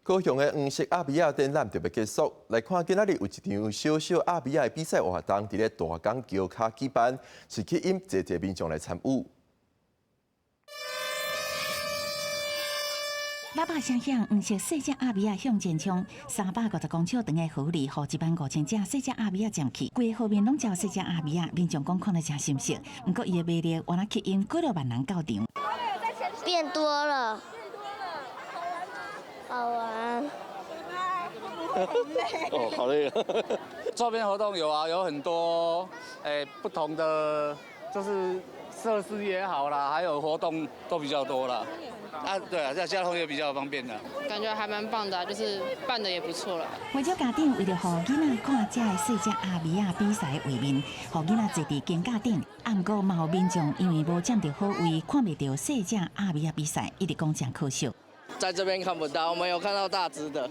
高雄的黃色鴨米仔展覽就欲結束，來看今仔日有一場小小鴨米仔的比賽活動，佇咧大港橋跤舉辦，是吸引濟濟民眾來參與。喇叭聲響，黃色細隻鴨米仔向前衝，350公尺長的河裡，予1萬5千隻細隻鴨米仔佔去，規個河面攏罩細隻鴨米仔，民眾講看得誠心適。毋過伊的魅力，原來吸引幾若萬人到場。變多了，好玩。哦，好累。周邊活動有啊，有很多不同的，就是設施也好啦，還有活動都比較多啦。啊，對啊，這樣交通也比較方便的。感覺還蠻棒的，就是辦得也不錯啦。為咗家長為著予囡仔看這个細隻鴨米仔比賽的畫面，予囡仔坐佇肩胛頂。啊，毋過嘛有民眾因為無佔著好位，看袂著細隻鴨米仔比賽，一直講誠可惜。在這邊看不到，我們有看到大隻的。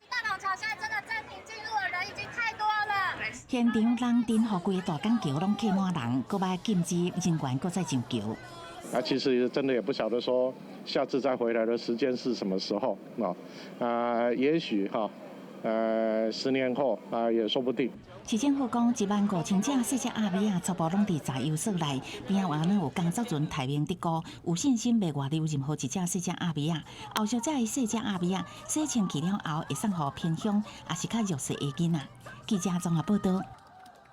大港橋現在真的暫停進入的人已經太多了。現場人陣予規個大港橋攏客滿人，閣愛禁止人員閣再上橋。啊，其實真的也不曉得說下次再回來的時間是什麼時候啊？啊，也許哈，10年後啊，也說不定。市政府講，1萬5千隻細隻鴨米仔初步攏佇雜優所內，邊仔還有工作船提名得高，有信心袂外流任何一隻細隻鴨米仔。後續這个細隻鴨米仔洗清氣了後，會送予偏鄉，抑是較弱勢的囡仔。記者綜合報道。